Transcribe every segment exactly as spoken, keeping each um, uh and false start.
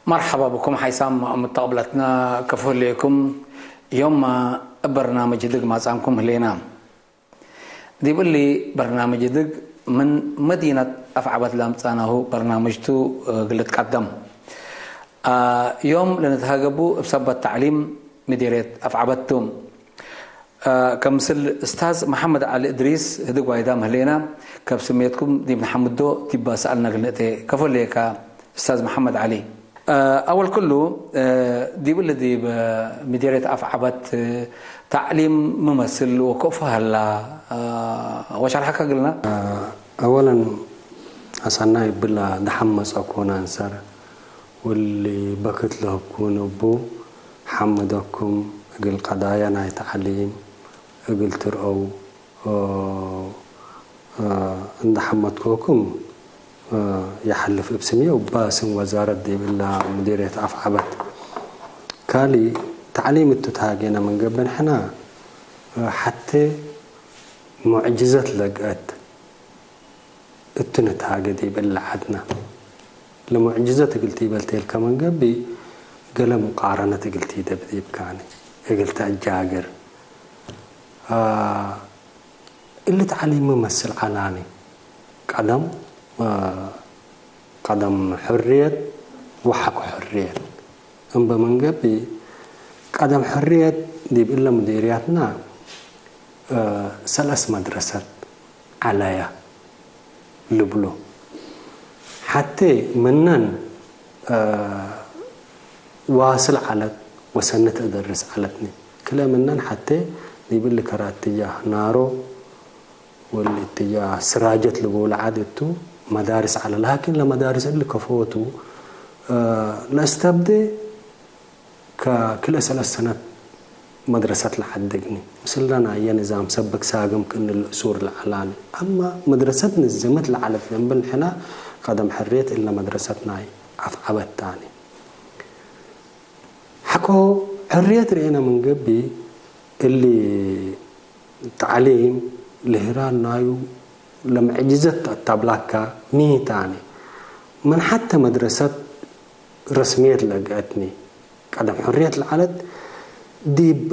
መርሐባ ብኩም ሓይሳም ሙተቅብለትና፣ ከፎ ህሌኩም። ዮምመ እብ በርናምጅ ህድግ ማጽአንኩም ህሌና። ዲብ እሊ በርናምጅ ህድግ ምን መዲነት አፍዐበት ለአምጻናሁ በርናምጅ ቱ እግል ልትቀደም። አ፣ ዮም ለንትሃገቡ እብ ሰበት ተዕሊም ምዲርየት አፍዐበት ቱ። አ፣ ከምስል እስታዝ መሐመድ ዐሊ እድሪስ ህድግ ዋይዳም ህሌና፣ ከብ ስሜትኩም ዲብ ነሐምዶ ዲባ ሰአልና እግል ንእቴ። ከፎ ህሌከ እስታዝ መሐመድ ዐሊ። አ፣ አወል ክሉ፣ አ፣ ዲብ እሊ ዲብ ምዲርየት አፍዐበት ተዕሊም ሚ መስል ወከፎ ሀላ፣ አ፣ ወሸርሐከ እግልና። አወለን አሰናይ እብላ ደሐን መጽአኮን አንሰር፣ ወእሊ በክት ለህብኩን እቡ ሐምደኩም፣ እግል ቀዳያ ናይ ተዕሊም እግል ትርአው፣ ኦ፣ ኦ፣ እንደ ሐመድኮኩም፣ ኦ፣ የሐልፍ እብ ስምየ ወእብ ስም ወዛረት ዲብ እላ ምዲርየት አፍዐበት። ካሊ ተዕሊም እቱ ተሃጌነ ምን ገብእ ንሕና፣ ኦ፣ ሐቴ ሙዕጅዘት ለግአት እቱ ንትሃጌ ዲብ እለ ዐድነ። ለሙዕጅዘት እግል ቲበል ቴልከ ምን ገብእ፣ ገሌ ሙቃረነት እግል ቲደብ ዲብካኒ፣ እግል ተአጃግር። አ፣ እሊ ተዕሊም ሚ መስል ዐላኒ፣ ቀደም፣ አ፣ ቀደም ሕርየት ወሐቆ ሕርየት። እምበ ምን ገብእ፣ ቀደም ሕርየት ዲብ እለ ሙዲርያትና፣ አ፣ ሰለስ መድረሰት ዐለያ ልብሎ። ሐቴ ምነን፣ አ፣ ዋስል ዐለት ወሰኒ ተደርስ ዐለትኒ። ክልኤ ምነን ሐቴ ዲብ እሊ ከረ እትጃህ ናሮ ወእሊ እትጃህ ስራጀት ልቡለ ዐድ እቱ መዳርስ ዐለ። ላኪን ለመዳርስ እሊ ከፎቱ፣ አ፣ ለእስተብዴ ከክልኤ ሰለስ ሰነት መድረሰት ለሐድግኒ። ምስለ ናየ ንዛም ሰብክ ሳግም ክእኒ ለእሱር ለዐላኒ። አማ መድረሰት ንዘመት ለዐለት ለእንብል ሕነ ቀደም ሕርየት እለ መድረሰት ናይ አፍዐበት ታኒ። ሐቆ ሕርየት ርኤነ ምን ገብእ፣ እሊ ተዕሊም ለህራን ናዩ ለምዕጅዘት ተአታብላካ ሚ ታኒ። ምን ሐተ መድረሰት ረስምየት ለገአትኒ። ቀደም ሕርየት ለዐለት ዲብ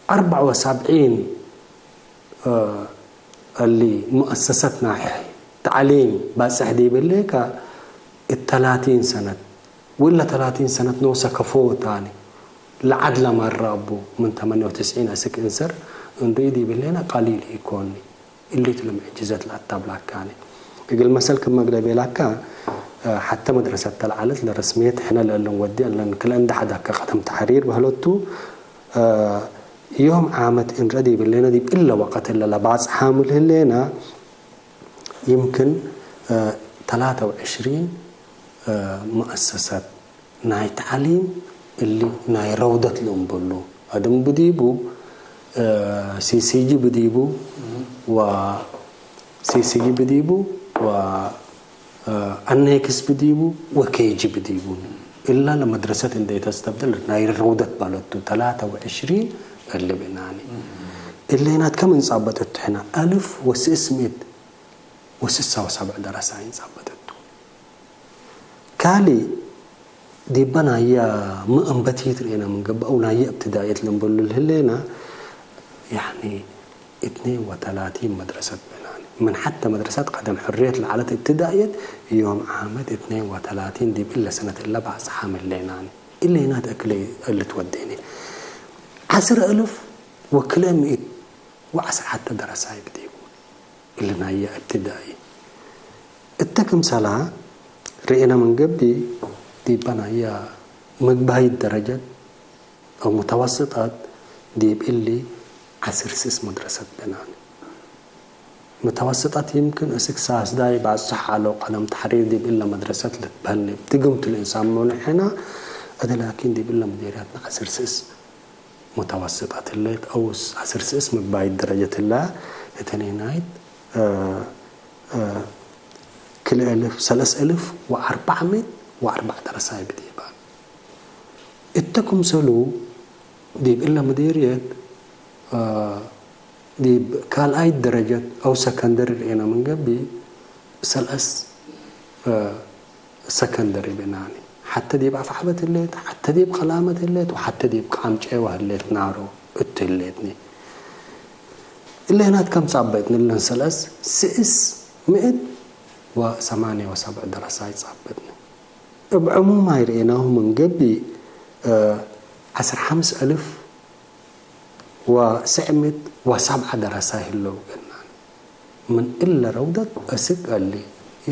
አርበዕ ወሰብዒን፣ እ፣ እሊ ሙአሰሰት ናይ ተዕሊም ባጽሕ ዲብ ህሌከ፣ እት ተላቲን ሰነት፣ ወእለ ተላቲን ሰነት ኖሰ ከፎ ታኒ ለዐድ ለመረ እቡ፣ ምን ተመንየ ወትስዒን አስክ እንሰር እንርኢ ዲብ ህሌነ ቀሊል ኢኮኒ። እሊቱ ለምዕጅዘት ለአታብላካኒ። እግል መሰል ክመ እግለ ቤላካ፣ ሐተ መድረሰት ተለዓለት ለረስምየት ሕነ ለእለን ወዲ እለን ክለ እንደ ሐዳከ ቀደም ተሕሪር በህለቱ፣ ዮም ዓመት እንረ ዲብ ህሌነ ዲብ እለ ወቀት እለ ለባጽሓ ምን ህሌነ፣ ይምክን ተላተ ወዕሽሪን መአሰሰት ናይ ተዕሊም እሊ ናይ ረውደት ልእምበሉ አድም ብዲቡ፣ እ፣ ሲሲጂ ብዲቡ ወሲሲጂ ብዲቡ ወ፣ እ፣ አኔክስ ብዲቡ ወኬጂ ብዲቡ። እላ ለመድረሰት እንዴ ተስተብደል ናይ ረውደት ባለቱ ተላተ ወዕሽሪን እሊ ብእናኒ። እሌናት ከም እንጻበጠቱ ሕና አልፍ ወስስ ምእት ወስሳ ወሰብዕ ደረሳ እንጻበጠቱ። ካሊ ዲበ ናየ ሚ እንበቲት ርኤነ ምን ገብእ፣ አው ናየ እብትዳእየት ልንበሉ ለህሌነ፣ ያኒ እትኔን ወተላቲን መድረሰት ብእናኒ። ምን ሐተ መድረሰት ቀደም ሕርየት ለዐለት እብትዳእየት፣ ዮም ዓመት እትኔን ወተላቲን ዲብ እለ ሰነት እለ ባጽሓ ምን ሌናኒ። እሌናት እክለ እሊ ትወዴኒ። ዐስር አልፍ ወክልኤ ምእት ወዐስር ሐተ ደረሳይ ብዲቡ። እሊ ናየ እብትዳኢ። እተ ክምሰላ ርኤነ ምን ገብእ፣ ዲበ ናየ ምግባይት ደረጀት አው ሙተወስጣት ዲብ እሊ ዐስር ስስ መድረሰት ብእናኒ። ሙተወስጣት ይምክን እስክ ሳስዳይ ባጽሕ ዐለው ቀደም ተሕሪር ዲብ እለ መድረሰት ልትበህል እብ ድግምቱ ለእንሳምኖ ሕነ፣ እተ ላኪን ዲብ እለ ሙዲርያትና ዐስር ስስ ሙተወስጠት ህሌት አው ዐስር ስስ ምግባይት ደረጀት ህለ፣ እትኔናይት፣ እ፣ እ፣ ክልኤ እልፍ፣ ሰለስ እልፍ ወአርበዕ ምእት ወአርበዕ ደረሳይ ብዲባ። እተ ክምሰሉ ዲብ እለ ምዲርየት፣ እ፣ ዲብ ካልኣይት ደረጀት አው ሰከንደሪ ርኤነ ምን ገብእ፣ ሰለስ፣ እ፣ ሰከንደሪ ብናኒ። ሐተ ዲብ አፍዓበት ህሌት፣ ሐተ ዲብ ቀላመት ህሌት፣ ወሐተ ዲብ ቃምጨወ ህሌት ናሮ እቱ ህሌትኒ። እሌናት ከም ጻበጥኒ እለን ሰለስ ስእስ ምእት ወሰማንየ ወሰብዕ ደረሳይ ጻበጥኒ። እብ ዕሙማይ ርኤናሁ ምን ገብእ፣ እ፣ ዐስር ሐምስ አልፍ ወስዕ ምእት ወሰብዓ ደረሳይ ህለው ገናኒ። ምን እለ ረውደት እስክ እሊ፣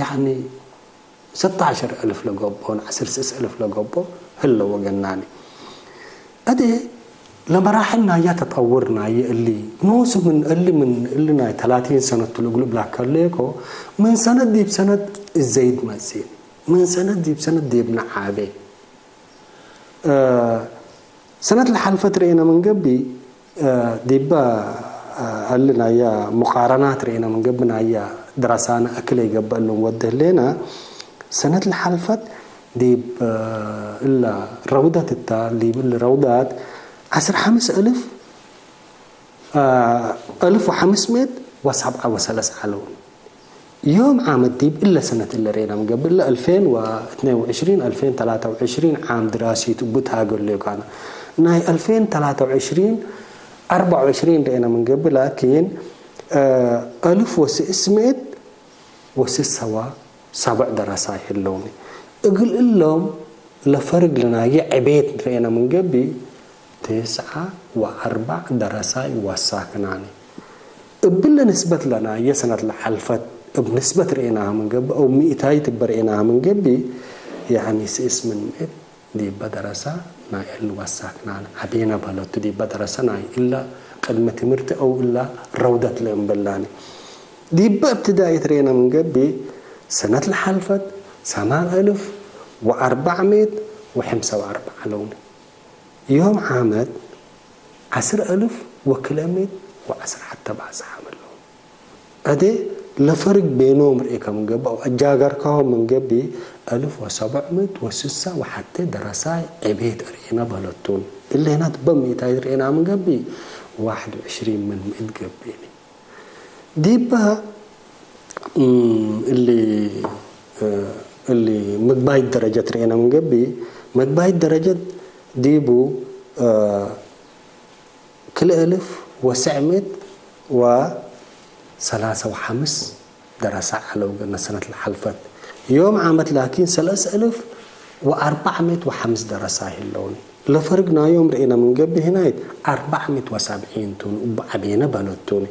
ያዕኒ፣ ሰብተ ዐሸር አልፍ ለገብኦን ዐስር ስስ አልፍ ለገብኦ ህለው ገናኒ። እዴ ለመራሕል ናያ ተጠውር ናየ እሊ፣ ኖሱ ምን እሊ፣ ምን እሊ ናይ ተላቲን ሰነት ቱ ልግሉብ ላከሌኮ፣ ምን ሰነት ዲብ ሰነት እዘይድ መጽእኒ። ምን ሰነት ዲብ ሰነት ዲብ ነዓቤ። እ፣ ሰነት ለሐልፈት ርኤነ ምን ገብእ፣ እ፣ ዲበ፣ እ፣ እሊ ናየ ሙቃረናት ርኤነ ምን ገብእ ናየ ድረሳነ እክለ ይገብእ እሉ ወድ ህሌነ፣ ሰነት ለሐልፈት ዲብ፣ እ፣ እለ ረውደት እተ፣ ዲብ እሊ ረውደት ዐስር ሐምስ አልፍ፣ እ፣ አልፍ ወሐምስ ምእት ወሰብዓ ወሰለስ ዐለው። ዮም ዓመት ዲብ እለ ሰነት እለ ርኤና ምን ገብእ፣ እለ አልፌን ወእትኔን ወዕሽሪን፣ አልፌን ተላተ ወዕሽሪን ዓም ድራሲት እቡ ተሃገ ህሌኮ። ናይ አልፌን ተላተ ወዕሽሪን፣ አርበዕ ወዕሽሪን ርኤና ምን ገብእ፣ ላኪን፣ እ፣ አልፍ ወስእስ ምእት ወስሰ ወሰብዕ ደረሳይ ህለውኒ። እግል እሎም ለፈርግ ለናየ ዕቤት ርኤነ ምን ገብእ፣ ትስዐ ወአርበዕ ደረሳይ ወሳክናኒ። እብለ ንስበት ለናየ ሰነት ለሐልፈት እብ ንስበት ርኤናሀ ምን ገብእ፣ አው ሚእታይት እበ ርኤናሀ ምን ገብእ፣ ያኒ ስእስ ምን ምእት ዲበ ደረሳ ናይ እሊ ወሳክናኒ ዐቤነ በለቱ። ዲበ ደረሳ ናይ እለ ቅድመ ትምህርቲ አው እለ ረውደት ለእምበላኒ። ዲበ እብትዳኢት ርኤነ ምን ገብእ፣ ሰነት ለሐልፈት ሰማን አልፍ ወአርበዕ ምእት ወሐምሳ ወአርበዕ ለውኒ። ዮም ዓመት ዐስር አልፍ ወክልኤ ምእት ወዐስር ሐተ ባጽሕ አመለው። እዴ ለፈርግ ቤኖም ርኤከ ምን ገብእ፣ አው አጃገርካሆም ምን ገብእ፣ አልፍ ወሰብዕ ምእት ወስሳ ወሐቴ ደረሳይ ዕቤት ርኤነ በለቱን። እሌና ዲበ ሚእታይት ርኤና ምን ገብእ፣ ዋሕድ ወዕሽሪን ምን ምእት ገብእኒ። ዲበ፣ እም፣ እሊ፣ እ፣ እሊ ምግባይት ደረጀት ርኤነ ምን ገብእ፣ ምግባይት ደረጀት ዲቡ፣ እ፣ ክልኤ እልፍ ወስዕ ምእት ወሰላሰ ወሐምስ ደረሳ ዐለው ገነ ሰነት ለሐልፈት። ዮም ዓመት ላኪን ሰለስ እልፍ ወአርበዕ ምእት ወሐምስ ደረሳ ህለውኒ። ለፈርግ ናዮም ርኤነ ምን ገብእ ህናይት አርበዕ ምእት ወሰብዒን ቱን እቡ ዐቤነ በለቱኒ።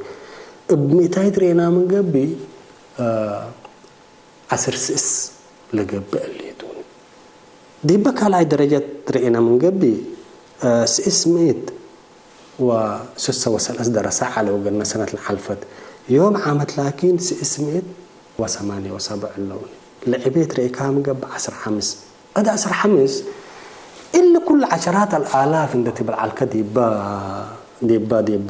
እብ ሚእታይት ርኤና ምን ገብእ፣ እ፣ ዐስር ስእስ ለገብእ እሊቱኒ። ዲበ ካልኣይ ደረጀት ርኤነ ምን ገብእ፣ እ፣ ስእስ ምእት ወስሰ ወሰለስ ደረሳ ዐለው ገነ ሰነት ለሐልፈት። ዮም ዓመት ላኪን ስእስ ምእት ወሰማንየ ወሰብዕ እለውኒ። ለዕቤት ርኤካም ገብእ ዐስር ሐምስ። እት ዐስር ሐምስ እሊ ኩሉ ዐሸራት አልአላፍ እንደ ትብል ዐልከ ዲበ፣ ዲበ፣ ዲበ፣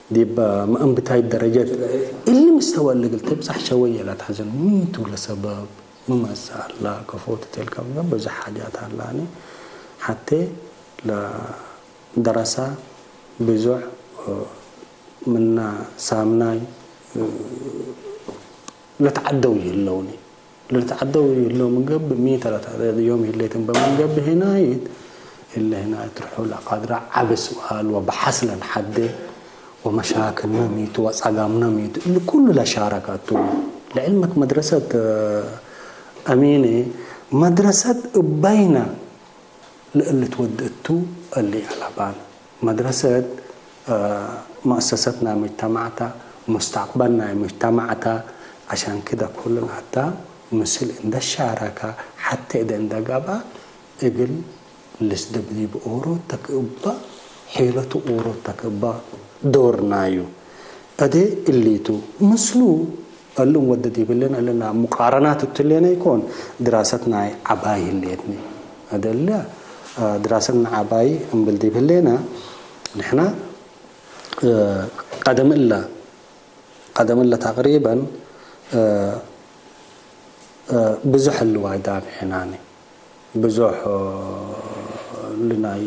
ዲበ መአንብታይት ደረጀት እሊ ምስተወ እሊ እግል ትብጸሕ ሸወየ ለትሐዝን። ሚ ቱ ለሰበብ? ሚ መጽእ አላ? ከፎ ትቴልከ ገብእ ብዙሕ ሓጃት አላኒ። ሐቴ ለ ደረሳ ብዞሕ ምና ሳምናይ ለተዐደው ይህለውኒ። ለተዐደው ይህለው ምን ገብእ፣ ሚ ተለተ ዮም ህሌት እምበ ምን ገብእ፣ ህናይት እለ ህናይት ርሑል አቃድራ ዐቢ ሱኣል ወበሐስ ለንሐዴ፣ ወመሻክልነ ሚቱ ወጸጋምነ ሚቱ፣ እሊ ኩሉ ለሻረከቱ። ለዕልመክ መድረሰት አሚኔ፣ መድረሰት እበይነ ለእሊ ትወድእ እቱ እሊ አለባን። መድረሰት፣ እ፣ መአሰሰት ናይ ሙጅተማዕ ተ፣ ሙስተቅበል ናይ ሙጅተማዕ ተ። ዐሻን ክደ ኩሉ ላታ ምስል እንደ ሻረከ፣ ሐቴ እደ እንደ ገብአ፣ እግል ልስደብ ዲብ ኦሮት ተክእባ፣ ሒለቱ ኦሮት ተክእባ ዶር ናዩ። እዴ እሊቱ ምስሉ እሊ እንወደ ዲብ ህሌነ፣ እልና ሙቃረናት እቱ ህሌነ ኢኮን፣ ድራሰት ናይ ዐባይ ህሌትኒ። እደለ፣ እ፣ ድራሰት ናይ ዐባይ እምብል ዲብ ህሌነ፣ ንሕና፣ እ፣ ቀደም እለ፣ ቀደም እለ ተቅሪበን፣ እ፣ እ፣ ብዙሕ እሊ ዋይ ዳብዔናኒ። ብዙሕ፣ እ፣ እሊ ናይ፣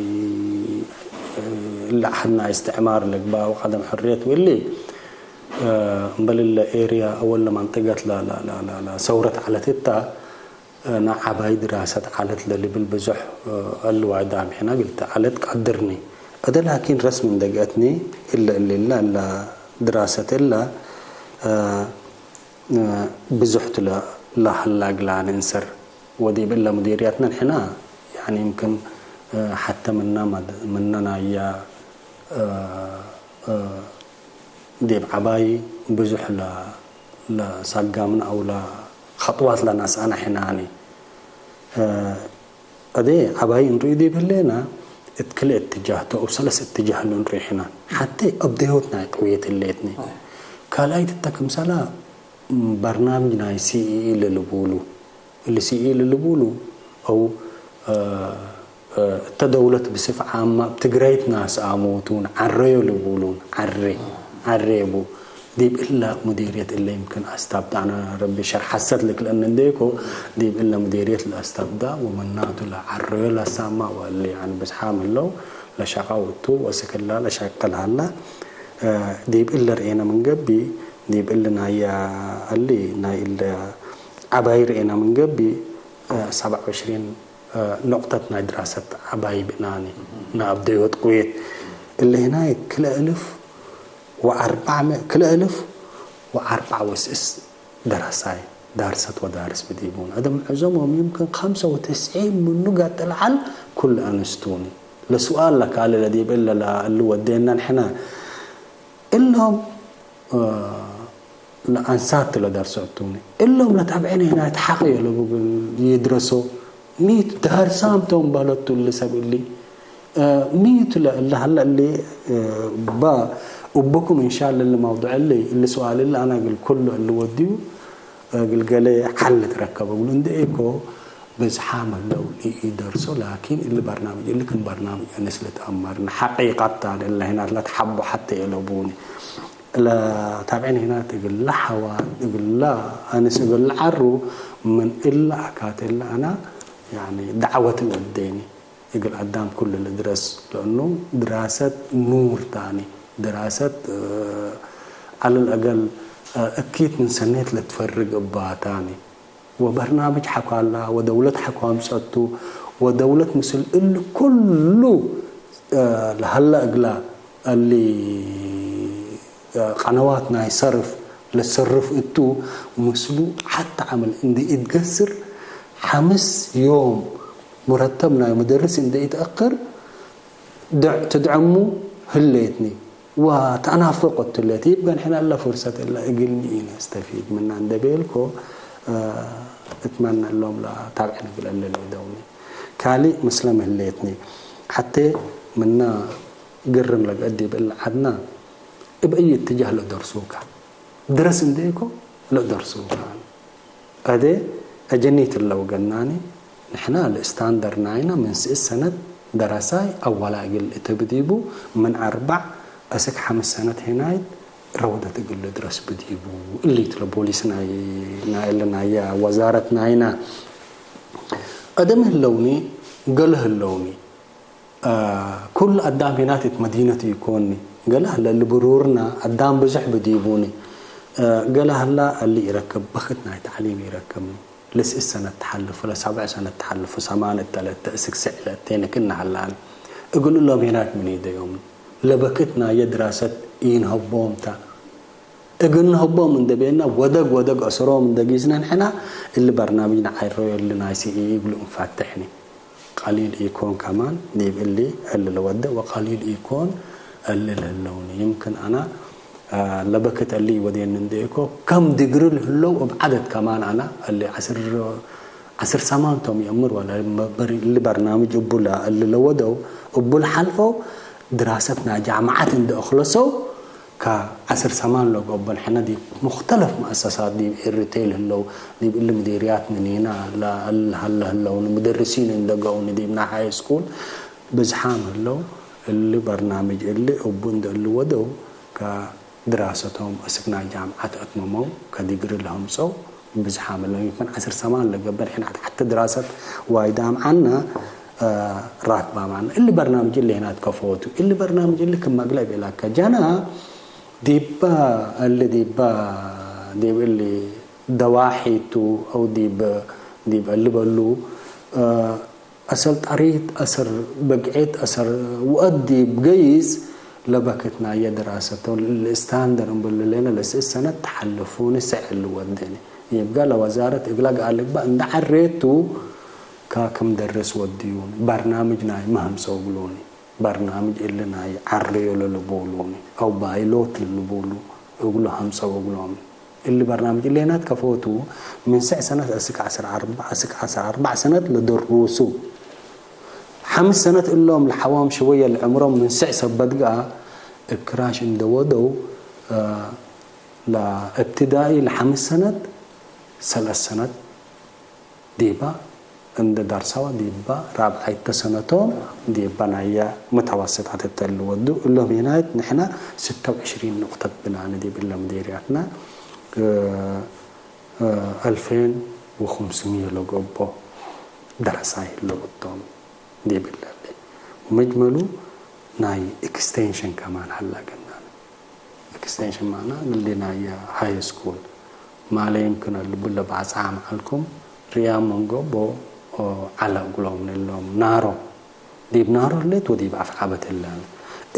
እ፣ እሊ ዐድ ናይ እስትዕማር ልግባእ ወቀደም ሕርየት ወእሊ፣ እ፣ እምበል እለ ኤርያ አወል ለመንጠገት ለ-፣ ለ-፣ ለ-፣ ለ-፣ ለሰውረት ዐለት እተ፣ እ፣ ናይ ዐባይ ድራሰት ዐለት ለልብል ብዙሕ፣ እ፣ እሊ ዋይ ዳምሒና እግል ተዐለት ቀድርኒ። እደ ላኪን ረስሚ እንዴ ገአትኒ፣ እለ እሊላ እለ ድራሰት እለ፣ እ፣ እ፣ ብዙሕ ቱ ለ-፣ ለሀላ እግላ ንእንሰር። ወዲብ እለ ሙዲርያትነ ንሕና፣ ያኒ፣ ይምክን፣ እ፣ ሐተ ምና ማድ-፣ ምነ ናያ፣ እ፣ እ፣ ዲብ ዐባይ ብዙሕ ለ-፣ ለሳጋምነ አው ለኸጥዋት ለነስአነ ሕናኒ። እ፣ እዴ ዐባይ እንርኢ ዲብ ህሌና፣ እት ክልኤ እትጃህ ተ፣ እብ ሰለስ እትጃህ እሉ እንርኢ ሕና። ሐቴ እብ ደዮት ናይ ቅውየት ህሌትኒ። ካልኣይት እተ ክምሰላ፣ በርናምጅ ናይ ሲ ኢ ኢ ለልቡሉ፣ እሊ ሲ ኢ ኢ ለልቡሉ፣ አው፣ እ፣ እ፣ እተ ደውለት ብስፍ ዓመ እብ ትግረይት ናስ አሞቱን ዐረዮ ልቡሉን፣ ዐሬ፣ ዐሬ ቡ። ዲብ እለ ሙዲርየት እለ ይምክን አስታብጣነ ረቢ ሸር ሐሰት ልክልአነ እንዴኮ፣ ዲብ እለ ሙዲርየት ለአስታብዳ ወመናቱ ለዐረዮ ለሳማ ወእሊ፣ ያኒ፣ ብዝሓም ህለው ለሸቀው እቱ ወስክላ ለሸቅል ሀላ። እ፣ ዲብ እለ ርኤነ ምን ገብእ፣ ዲብ እሊ ናይ እሊ ናይ እለ ዐባይ ርኤነ ምን ገብእ፣ እ፣ ሰብዓ ወዕሽሪን ኖቅጠት ናይ ድራሰት ዐባይ ብእናኒ፣ ናይ አብደዮት ቅውየት። እሊ ህናይ ክልኤ እልፍ ወአርበዕ ምእ፣ ክልኤ እልፍ ወአርበዕ ወስስ ደረሳይ፣ ዳርሰት ወዳርስ ብዲቡን። እደ ምዕዞሞም ይምክን ኸምሰ ወትስዒን ምኑ ገጥ ለዐል ኩሉ አንስቱኒ። ለሱኣል ለካልእ ለዲብ እለ ለእሉ ወዴና ንሕነ እሎም፣ እ፣ ለአንሳት ለደርሶ እቱኒ። እሎም ለታብዕነ ህናይት ሐቅ የለቡ እግል ይድረሶ። ሚ ቱ ዳርሳም ቶም በህለቱ እሊ ሰብ እሊ። እ፣ ሚ ቱ ለእለ ሀለ እሊ፣ እ፣ ባ እቡኩም እንሻለ እሊ መውዱዕ እሊ፣ እሊ ሱኣል እሊ አነ እግል ኩሉ እሊ ወድዩ፣ እግል ገሌ ሐል ልትረከብ እግሉ እንዴ ኢኮ፣ ብዝሓም ህለው ለኢደርሶ፣ ላኪን እሊ በርናምጅ እሊ ክም በርናምጅ አንስ ልትአመርነ። ሐቂቀት ተ፣ እለ ህናት ለትሐቡ ሐቴ የለቡኒ። ለታብዕን ህናት እግለ ሐዋን፣ እግለ አንስ እግል ዐሩ፣ ምን እለ አካት እለ አነ፣ ያኒ፣ ደዕወት ለእዴኒ እግል አዳም ኩሉ ልድረስ፣ ለእኑ ድራሰት ኑር ታኒ፣ ድራሰት፣ እ፣ ዐለ ለአገል፣ እ፣ እኪት ምን ሰኔት ለትፈርግ እባ ታኒ። ወበርናምጅ ሐኳላ ወደውለት ሐኳ አምጸቱ፣ ወደውለት ምስል እሊ ኩሉ፣ እ፣ ለሀለ እግላ እሊ፣ እ፣ ቀነዋት ናይ ሰርፍ ለሰርፍ እቱ፣ ምስሉ ሐተ ዐመል እንዴ ኢትገስር፣ ሐምስ ዮም ሙረተብ ናይ ሙደርስ እንዴ ኢትአክር፣ ድዕ-፣ ትድዕሙ ህሌትኒ ወተአናፍቅ እቱ ህሌት። ይብገን ሕነ እለ ፍርሰት እለ እግልሚ ኢነስተፊድ ምና እንዴ ቤልኮ፣ እ፣ እትመነ እሎም ለታብዕን እግል እለ ለእደውኒ። ካልእ ምስለም ህሌትኒ። ሐቴ ምና ግርም ለገአት ዲብ እለ ዐድና እብ አይ እትጃህ ለደርሱከ? ድረስ እንዴ ኢኮ ለደርሱከ። አዜ አጀኒት እለ ወገናኒ፣ ንሕና ለስታንደር ናይና ምን ስእት ሰነት ደረሳይ አወላ እግል እተ ብዲቡ፣ ምን አርበዕ አስክ ሐምስ ሰነት ሄናይት ረውደት እግል ልድረስ ብዲቡ። እሊት ለቦሊስ ናይ፣ ናይ እለ ናይ ወዛረት ናይና አደም ህለውኒ፣ ገለ ህለውኒ። አ፣ ኩል አዳም ሄናት እት መዲነት ኢኮኒ። ገለ ለእሊ ብሩርና አዳም ብዞሕ ብዲቡኒ። አ፣ ገለ ሀላ እሊ ኢረክብ፣ በክት ናይ ተዕሊም ኢረክብኒ። ለስእት ሰነት ተሐልፉ፣ ለሰብዕ ሰነት ተሐልፉ፣ ሰማን እተ ለእተ እስክ ስዕ ለእቴነ ክእነ ሀላኒ። እግል እሎም ሄናት ምን ኢደዮም። ለበክት ናየ ድራሰት ኢንሀቦም ተ። እግል ንሀቦም እንዴ ቤና ወደግ ወደግ አሰሮም እንዴ ጊስነ ንሕና እሊ በርናምጅ ነዓይሮ እሊ ናይ ሲኢ እግሉ እንፋትሕኒ። ቀሊል ኢኮን ከማን ዲብ እሊ እሊ ለወደ ወቀሊል ኢኮን እሊ ለህለውኒ። ይምክን አና፣ አ፣ ለበክት እሊ ወዴን እንዴ ኢኮ ከም ዲግሪ ለህለው እብ ዐደድ ከማን አና እሊ ዐስር ዐስር ሰማን ቶም ይአምር ወለ መበሪ እሊ በርናምጅ እቡ ለ-፣ እሊ ለወደው እቡ ለሐልፈው ድራሰት ናይ ጃምዐት እንዴ አክለሰው ከዐስር ሰማን ለገብኦን ሕነ ዲብ ሙክተለፍ መአሰሳት ዲብ ኤሪትሬ ለህለው ዲብ እሊ ምዲርያት ምኒና ለሀለ ህለውን ሙደርሲን እንዴ ገኡኒ ዲብ ናይ ሃይ ስኩል ብዝሓም ህለው እሊ በርናምጅ እሊ እቡ እንዴ እሊ ወደው ከ ድራሰቶም እስክ ናይ ጃምዐት አትመመው፣ ከዲግሪ ለሀምጸው ብዝሓም እለ። ይምክን ዐስር ሰማን ለገብእ ሕነ ሐተ ድራሰት ዋይ ዳምዓና፣ እ፣ ራክባም ዐልነ። እሊ በርናምጅ እሊ ህናት ከፎቱ። እሊ በርናምጅ እሊ ክም መግለዕ ቤላከ ጀና ዲባ፣ እሊ ዲባ፣ ዲብ እሊ ደዋሒቱ አው ዲብ ዲብ እሊ በሉ፣ እ፣ አሰር ጠሪት፣ አሰር በግዔት፣ አሰር ወአት ዲብ ገይስ ለበክት ናየ ድራሰቶም ለስታንደር እምብሉ ለነ ለስእት ሰነት ተሐልፉኒ ሰዕ እሊ ወዴኒ። ይብጋ ለወዛረት እግላ ገአ ልግባእ እንደ ዐሬቱ ከክም ደርስ ወድዩኒ። በርናምጅ ናይመ ሀምሰው እግሉኒ። በርናምጅ እሊ ናይ ዐረዮ ለልቡሉኒ አው ባይሎት ለልቡሉ እግሉ ሀምሰው እግሎም። እሊ በርናምጅ እሌናት ከፎቱ ምን ስዕ ሰነት እስክ ዐስር አርበዕ፣ እስክ ዐስር አርበዕ ሰነት ለደሩሱ። ሐምስ ሰነት እሎም ለሐዎም ሽወየ ለዕምሮም ምን ስዕ ሰበት ገአ እብ ክራሽ እንደ ወደው፣ እ፣ ለእብትዳኢ ለሐምስ ሰነት ሰለስ ሰነት ዲባ እንደ ዳርሰዋ ዲባ ራብዓይተ ሰነቶም ዲባ ናየ መተዋስጣት እተ ልወዱ እሎም ሄናይት ንሕና ስተ ወዕሽሪን ንቁጠት ብናነ ዲብ እለ ምዴርያትና፣ እ፣ እ፣ አልፌን ወክምስምየ ለገብኦ ደረሳይ ህለው እቶም ዲብ እለ። መጅመሉ ናይ ኤክስቴንሽን ከማን ሀላ ገናነ። ኤክስቴንሽን ማዕና እሊ ናየ ሃይ ስኩል ማለ ይምክን እሊ ብለ ባጽዓም ዐልኩም ርያም መንገቦ ዐለ እግሎም ንሎም ናሮ ዲብ ናሮ ህሌት ወዲብ አፍዓበት ህለ።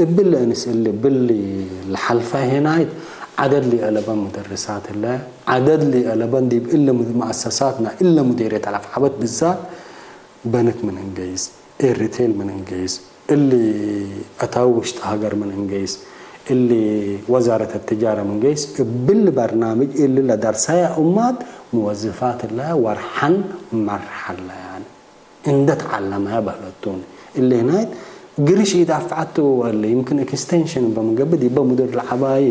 እብሊ እንስ እሊ ብሊ ለሐልፈ ሄናይት ዐደድ ሊአለበን ሙደርሳት ህለ። ዐደድ ሊአለበን ዲብ እሊ መአሰሳት ናይ እለ ሙዴርየት አፍዓበት ብዛት በንክ ምን እንገይስ፣ ኤሪቴል ምን እንገይስ፣ እሊ አታዊ ውሽጥ ሀገር ምን እንገይስ፣ እሊ ወዛረት ትጃረ ምን ገይስ፣ እብሊ በርናምጅ እሊ ለደርሰየ እማት ሙወዝፋት እለ ወርሐን መርሐለ ያኒ እንደ ተዓለመ በህለቱን። እሊ ህናይት ግርሽ ኢዳፍዐቱ ወለ ይምክን ኤክስቴንሽን እበ ምን ገብእ ዲበ ሙድር ለዐባይ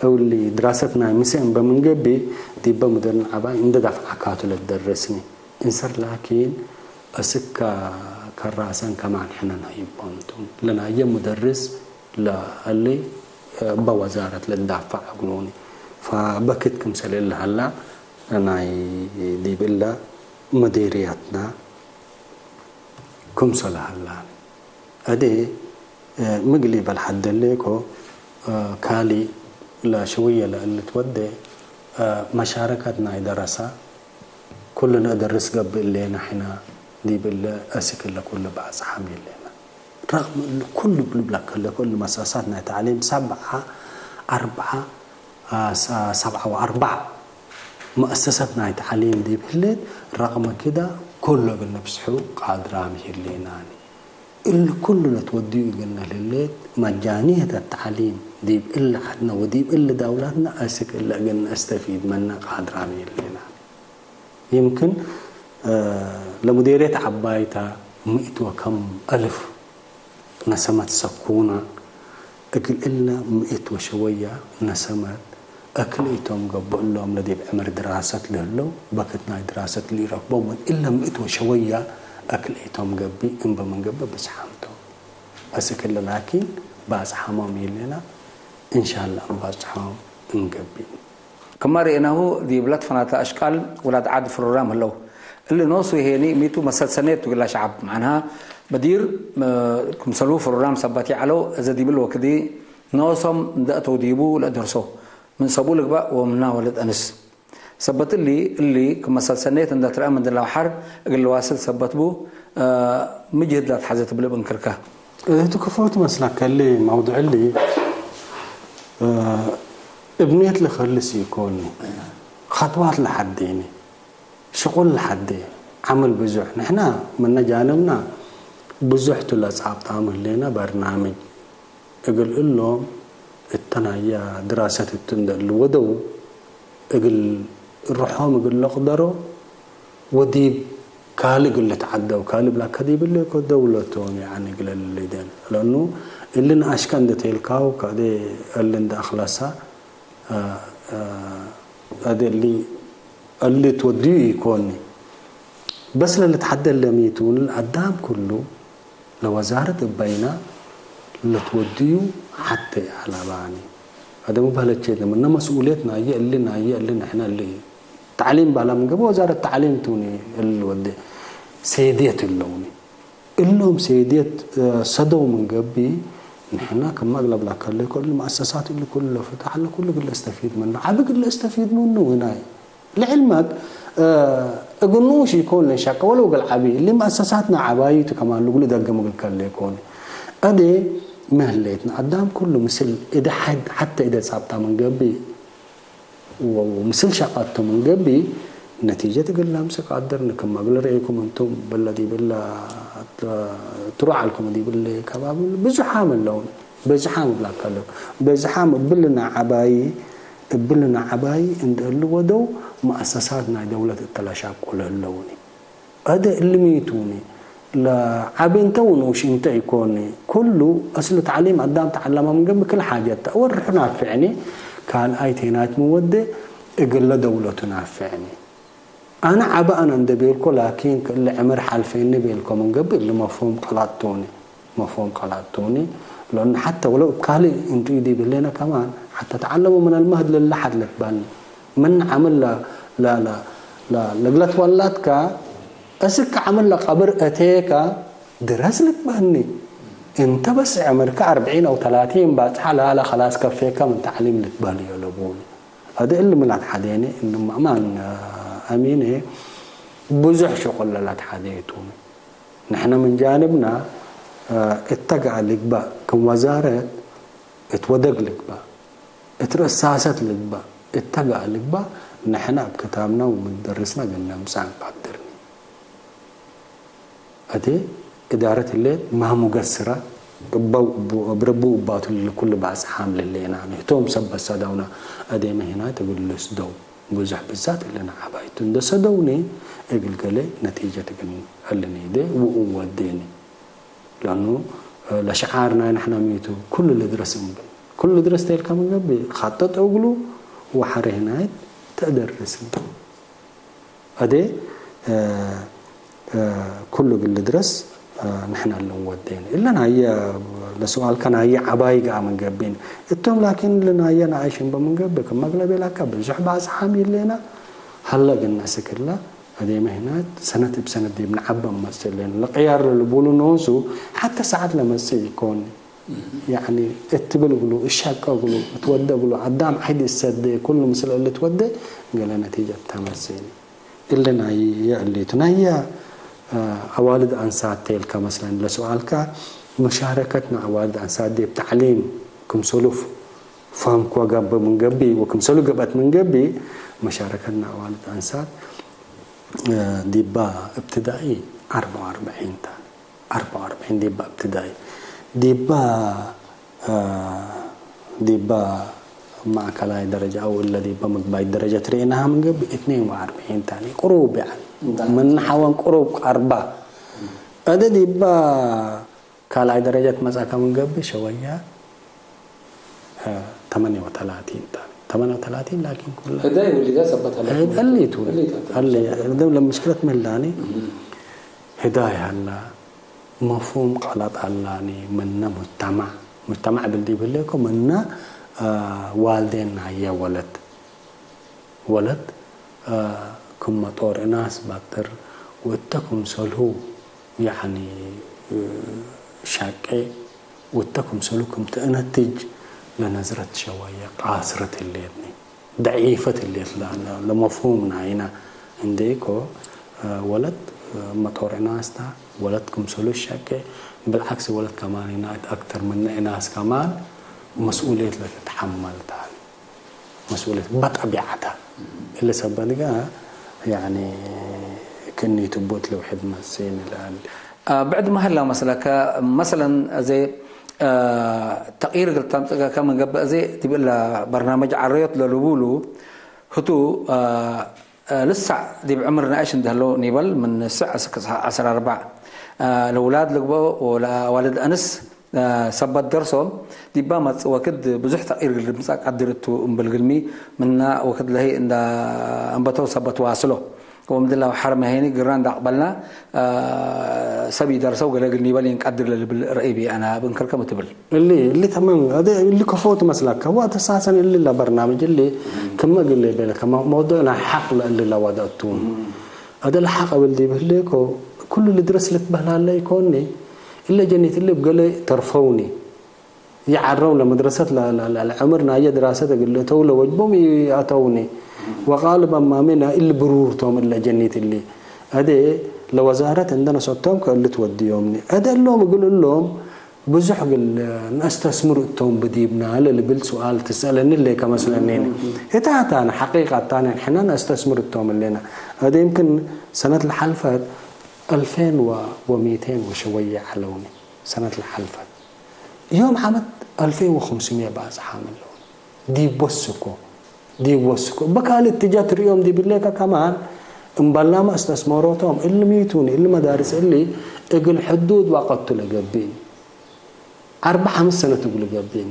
እሊ ድራሰት ናይ ምሰ እበ ምን ገብእ ዲበ ሙድር ለዐባይ እንደ ዳፍዐካቱ ለትደረስኒ። እንሰር ላኪን፣ አስክ ከራሰን ከማን ሕነ ነህይቦም ቱ፣ ለናየ ሙደርስ ለእሊ እበ ወዛረት ልዳፈዕ እግሉኒ። ፈበክት ክምሰል እለ ሀላ፣ ናይ ዲብ እለ መዲርያትና ክምሰል ሀላ። አዴ፣ እ፣ ምግሊ በል ሐደሌኮ፣ እ፣ ካሊ ለሽውየ ለእሊ ትወዴ፣ እ፣ መሻረከት ናይ ደረሳ፣ ኩሉ ነአደርስ ገብእ እሌነ ሕነ ዲብ እለ አስክ እለ ኩሉ በአጽሓም የሌነ። ረግም እሊ ኩሉ እብ ልብለከ ለኮ እሊ መሰሳት ናይ ተዕሊም ሰብዓ፣ አርብዓ፣ አ፣ ሰ-፣ ሰብዓ ወአርበዕ መአሰሰት ናይ ተዕሊም ዲብ ህሌት፣ ረቅመ ክዳ፣ ኩሎ እግል ንብዝሑ ቃድራም ህሌናኒ። እሊ ኩሉ ለትወድዩ እግልነ ለህሌት፣ መጃንየት ተዕሊም ዲብ እሊ ዐድነ ወዲብ እሊ ዳውላትነ አስክ እለ እግል ነአስተፊድ መነ ቃድራም ህሌናኒ። ይምክን፣ እ፣ ለሙዴርየት ዐባይታ ምእት ወከም አልፍ ነሰመት ሰኩነ፣ እግል እለ ምእት ወሸወያ ነሰመት አክልኢቶም ገብእ እሎም ለዲብ ዕምር ድራሰት ለህለው በክት ናይ ድራሰት ለኢረክቦም ምን እለ ምእት ወሸወያ አክልኢቶም ገብእ እምበ ምን ገብእ ብዝሓም ቶም። አስክ እለ ላኪን ባጽሓሞም ኢሌና፣ እንሻላ እምባጽሖም እንገብእ። ክመ ርኤናሁ፣ ዲብ ለትፈናተ አሽቃል ውላድ ዐድ ፍሩራም ህለው። እሊ ኖሱ ሄኒ ሚቱ መሰል ሰኔት እግላ ሸዐብ፣ መዕናሃ፣ በዲር፣ ም-፣ ክምሰሉ ፍሩራም ሰበት ይዐለው፣ እዘ ዲብል ወክዲ ኖሶም እንደ አተው ዲቡ ለአደርሶ፣ ምን ሰቡ ልግባእ ወምና ወለድ አንስ። ሰበት እሊ፣ እሊ ክም መሰል ሰኔት እንደ ትረአ ምን ድላው ሐር እግል ለዋስል ሰበት ቡ፣ እ፣ ሚ ጅህድ ለአትሐዘ ትብል እብ እንክርከ። እቱ ክፎ ትመስለከ እሊ መውዱዕ እሊ፣ እ፣ እብ ኔት ለከልስ ኢኮኒ፣ ኸጥዋት ለሐዴኒ፣ ሽቁል ለሐዴ፣ ዐምል ብዙሕ። ንሕና ምነ ጃንብና ብዙሕ ቱ ለጻብጣም ህሌነ በርናምጅ እግል እሎም እተን ሀያ ድራሰት እቱ እንደ ልወደው እግል ርሖም እግል ለቅደሮ ወዲብ ካልእ እግል ልትዓደው፣ ካልእ ብላከ ዲብ እለ እኮ ደውለቶም፣ ያኒ እግለ ልሊደን። ለእኑ እልን አሽከ እንደ ቴልካው ከእዴ እሊ እንደ አክለሳ፣ አ፣ አ፣ አደ እሊ፣ እሊ ትወድዩ ኢኮኒ። በስ ለልትሐደል ለሚቱን አዳም ኩሉ ለወዛረት እበይና ለትወድዩ ሐቴ አለባኒ። አደሙ በለቼ ለምነ መስኡልየት ናየ እሊ፣ ናየ እሊ፣ ንሕነ እሊ ተዕሊም ባላ ምን ገብእ ወዛረት ተዕሊም ቱኒ እሊ ወዴ ሴድየት እለውኒ። እሎም ሴድየት፣ እ፣ ሰደው ምን ገብእ፣ ንሕና ክመ አግለብ ለከለኮ እሊ መአሰሳት እሊ ኩሉ ለፍትሕ ለኩሉ እግል ለእስተፊድ ምኑ፣ ዐቢ እግል ለእስተፊድ ምኑ ህናይ። ለዕልመክ፣ እ፣ እግል ንኡሽ ኢኮን ለንሸቀ ወለው እግል ዐቢ፣ እሊ መአሰሳትና ዐባይቱ ከማን ልግሉ ደገም እግል ከለ ኢኮን። አዴ ሚ ህሌትነ አዳም ኩሉ ምስል እደ ሐድ-፣ ሐተ እደ ጻብጣ ምን ገብእ ወ-፣ ወምስል ሸቀቱ ምን ገብእ ነቲጀት እግል ለምጽእ ቀድርነ። ክመ እግል ረኤኩም እንቱም፣ ብለ ዲብለ ትሩዕ ዐልኩም ዲብለ ከባቢ ብዙሓም እለውን። በዝሓም እብላከ ለው። በዝሓም እብልና ዐባይ፣ እብልና ዐባይ እንደ እሉ ወደው መአሰሳት ናይ ደውለት እተ ለሻቁ ለህለውኒ። አደ እልሚ ቱኒ። ለዐቢ እንተ ወንኡሽ እንተ ኢኮኒ። ኩሉ አስሉ ተዕሊም አዳም ተዐለመ ምን ገብእ ክል ሓጀት ተአወርሑ ናፍዕኒ። ካልኣይ ቴናት ምን ወዴ እግለ ደውለቱ ናፍዕኒ። አነ ዐበ አነ እንዴ ቤልኮ፣ ላኪን ክእለ ዕምር ሐልፌኒ ቤልኮ ምን ገብእ፣ እሊ መፍሁም ቀላጥ ቱኒ። መፍሁም ቀላጥ ቱኒ። ለእኑ ሐተ ወለው እብ ካልእ እንቱ ኢዲብ ህሌነ ከማን፣ ሐተ ተዐለሙ ምነል መህድ ለለሐድ ልትበኒ። ምን ዐምር ለ-፣ ለ-፣ ለ-፣ ለ-፣ ለግለት ወላድከ፣ እስክ ዐምር ለቀብር እቴከ፣ ድረስ ልትበኒ። እንተ በስ ዕምርከ አርብዒን አው ተላቲን ባጽሐ ላለ፣ ከላስ ከፌከ ምን ተዕሊም ልትበልዮ ለቡኒ። አደ እሊ ምን ለአትሐዴኒ፣ እሊ ማን አሚነ ብዙሕ ሽቁል ለለአትሐዴ ቱ። ንሕነ ምን ጃንብና፣ አ፣ እተ ገአ ልግባእ፣ ክም ወዛረት እት ወደግ ልግባእ፣ እት ርሳሰት ልግባእ፣ እተ ገአ ልግባእ፣ ንሕነ እብ ክታብና ወምደርስና እግል ነምጽእ አንቀድርኒ። አቴ እዳረት ህሌት ማሙ ገስራ እበው እቡ፣ እብ ረቡ እባቱ ለኩሉ ባጽሓም ለሌና ህቶም ሰብ በሰዳውና አዴመ ሄናት እግል ልስደው ብዙሕ ብዛት እልና ዐባይቱ እንደ ሰደውኒ እግል ገሌ ነቲጀት እግል ሀልኒ ዴ ውኡን ወዴኒ። ለአኑ ለሸዓር ናይ ንሕና ሚቱ ኩሉ ልድረስ እምብል። ኩሉ ልድረስ ቴልካ ምን ገብእ ኻጠጥ እግሉ ወሐሬ ህናይት ተደርስ። አዴ፣ እ፣ እ፣ ኩሉ እግል ልድረስ፣ እ፣ ንሕና እለ እንወዴን። እለ ናየ፣ ለሱኣልከ ናየ ዐባይ ገአ ምን ገብእን። እቶም ላኪን እለ ናየ ነኣይሽ እምበ ምን ገብእ፣ ክመ እግለ ቤላከ ብዙሕ ባጽሓም ይሌና፣ ሀለ እግል ነአስክ እለ፣ አዴመ ህናት ሰነት እብ ሰነት ዲብ ነዐበ እመጽእ እሌን። ለቅያር ለልቡሉ ኖሱ፣ ሐተ ሰዓት ለመጽእ ኢኮን። ያኒ እት ትብል እግሉ፣ እሻቀ እግሉ፣ እትወደ እግሉ፣ አዳም ዓይድ እሰዴ፣ ኩሉ ምስል እሊ ትወዴ፣ ገሌ ነቲጀት ተመጽእኒ። እሊ ናየ እሊቱ። ናየ፣ አ፣ አዋልድ አንሳት ቴልከ መስለን ለሱአልከ፣ መሻረከትና አዋልድ አንሳት ዲብ ተዕሊም ክምሰሉ ፈህምክ ወገብእ ምን ገብእ ወክምሰሉ ገብአት ምን ገብእ፣ መሻረከትና አዋልድ አንሳት፣ አ፣ ዲባ እብትዳኢ አርበዓ ወአርበዒን ተ። አርበዓ ወአርበዒን ዲባ እብትዳኢ። ዲባ፣ አ፣ ዲባ ማእከላይ ደረጃ አው እለ ዲባ ምግባይ ደረጃ ትርኤናሃ ምን ገብእ እትኔን ወአርበዒን ታኒ። ቅሩብ ያኒ። እንዳ ምን ሐወን ቅሩብ ቀርባ። እደ ዲባ ካልኣይ ደረጃ ትመጽአከ ምን ገብእ ሸወያ አ፣ ተመንየ ወተላቲን ተ-፣ ተመንየ ወተላቲን ላኪን ኩለ ህዳይ ወሊዳ ሰበት ሀለ። ህዳይ እሊቱ። እሊቱ። እሊ፣ እሊ ለምሽክለት ምህላኒ እም። ህዳይ ሀላ፣ መፍሁም ቀለጥ ሀላኒ፣ ምነ ሙጅተማዕ፣ ሙጅተማዕ እብል ዲብ ህሌኮ ምነ፣ አ፣ ዋልዴን ናየ ወለት። ወለት፣ አ፣ ክም መጦር እናስ ባጥር ወእተ ክምሰልሁ፣ ያኒ፣ እ፣ ሻቄ ወእተ ክምሰልሁ ክም ተእነትጅ ለነዝረት ሸወየ ቃስረት ህሌትኒ፣ ደዒፈት ህሌት ለ-፣ ለ-፣ ለመፍሁም ናይና እንዴ እኮ፣ አ፣ ወለት፣ አ፣ መጦር እናስ ታ፣ ወለት ክምሰልሁ ሻቄ፣ ብልዓክስ ወለት ከማን እናት አክተር ምነ እናስ ከማን መስኡልየት ለትትሐመል ታ። መስኡልየት በጠቢዐተ። እሊ ሰበት ገአ፣ ያኒ፣ ክእኒ ትቡት ለውሕድ መጽእኒ ለአሊ። አ፣ ብዕድ መሀላ መስለከ፣ መሰለን፣ አዜ፣ አ፣ ተቅይር እግል ተምጽእ ከምን ገብእ፣ አዜ ዲብ እለ በርናመጅ ዐረዮት ለልቡሉ፣ ህቱ፣ አ፣ አ፣ ልሳዕ ዲብ ዕምር ነአሽ እንዴ ህለው ኒበል፣ ምን ስዕ እስክ ዐስር አርበዕ፣ አ፣ ለውላድ ልግበኦ ወለአዋልድ አንስ፣ አ፣ ሰበት ደርሶም፣ ዲባ መጽእ ወክድ ብዙሕ ተቅይር እግል ልምጸእ ቀድር እቱ እምብል ግልሚ፣ ምነ ወክድ ለህይ እንዳ አንበተው ሰበት ዋስሎ። ወምድላ ወሐርመ ሄኒ ግራ እንዳ አቅበልና፣ አ፣ ሰብ ኢደርሰው ገሌ እግል ኒበል ኢንቀድር ለልብል ረአይ ብዬ አነ እብ እንክር ከም ትብል። እሊ፣ እሊ ተማም፣ አደ እሊ ከፎ ትመስለከ። ወአተሳሰን እሊ ለበርናምጅ እሊ ክመ እግል ቤለከ፣ መ-፣ መውዱዕ ናይ ሐቅ ለእሊ ለወደአቱ። አደ ለሐቅ እብል ዲብ ህሌኮ፣ ኩሉ ልድረስ ልትበህል ሀለ ኢኮኒ፣ እለ ጀኔት እሊ እብ ገሌ ተርፈውኒ። ይዐረው ለመድረሰት ለ-፣ ለ-፣ ለ-፣ ለዕምር ናየ ድራሰት እግል ልእተው ለወጅቦም ይአተውኒ። ወቃልብ አማሜና እሊ ብሩር ቶም እለ ጀኒት እሊ። አደ ለወዛረት እንደ ነሰቶም ከእሊ ትወድዮምኒ። አደ እሎም እግል እሎም ብዙሕ እግል ነአስተስምር እቶም ብዲብና ለልብል ሱኣል ትስአለኒ እለ ከመስለኔነ። ህታታነ ሐቂቀታነ ንሕና ነአስተስምር እቶም እሌና። አደ ይምክን ሰነት ለሐልፈት አልፌን ወ-፣ ወሚቴን ወሸወየ ዐለውኒ። ሰነት ለሐልፈት ዮም ዓመት አልፌን ወክምስምየ ባጽሓም እለውኒ። ዲብ ወስኮ፣ ዲብ ወስኮ። እበ ካልእ እትጃ ትርእዮም ዲብ እሌከ ከማን፣ እምበላመ አስተስመሮቶም፣ እሊ ሚቱኒ፣ እሊ መዳርስ እሊ እግል ሕዱድ ወቀቱ ለገብእኒ። አርበዕ ሐምስ ሰነት እግል ገብእኒ።